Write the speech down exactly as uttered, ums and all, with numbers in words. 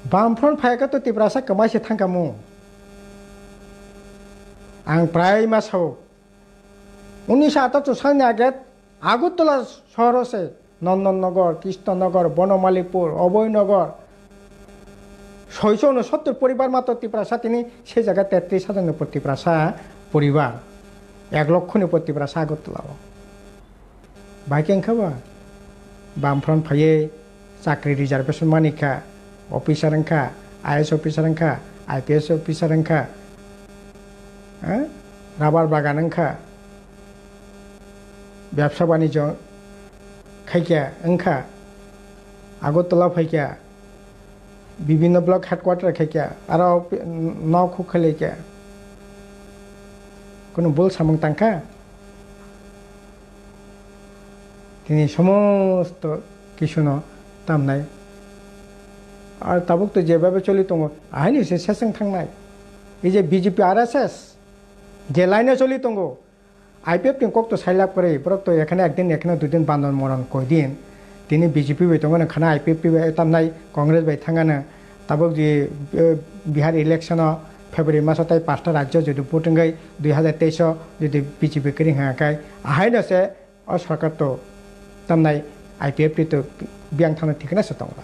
Bamfront phaikha to Tiprasa kwmai se thangkha mu. Ang prai ma sao. Unnish atattu salni age Agartala sohoro se Nondon Nagar, Krishna Nagar, Bonomalipur, Abhay Nagar, soicho unosottor poribar matro Tiprasa tini se jaga tetris hajar ni upor Tiprasa poribar. Ek lokho ni upor Tiprasa Agartala o. Bai khe wngkha ba? Bamfront phaiwi chakri reservation manikha, officer wngkha, I A S officer wngkha, I P S officer wngkha, eh? Rubber bagan wngkha, bebsa banijo khaikha wngkha, Agartala phaikha, bibhinno block headquarter khaikha, aro nok huk khailaikha, kunu bul samung tangkha. Tini somosto kisuno tamnai. Ar tabuk to jebabe choli tongo, ahaini se seseng thangnai. Ei je B J P R S S je line o choli tongo, I P F ni kok to sailab kwrwi, borok to ekhane ekdin ekhane duidin bandon moron koidin. Tini B J P bai tongo, khana I P F T bai tamnai, Congress bai thangano. Tabuk je, eh, Bihar election o February maso tai pasta rajyo jodi vote wngwi dui hazar teis o jodi B J P kwrwi hwnka khai, ahaino se o sorkar to tamnai I P F T to biyang thangno thikna se tongo.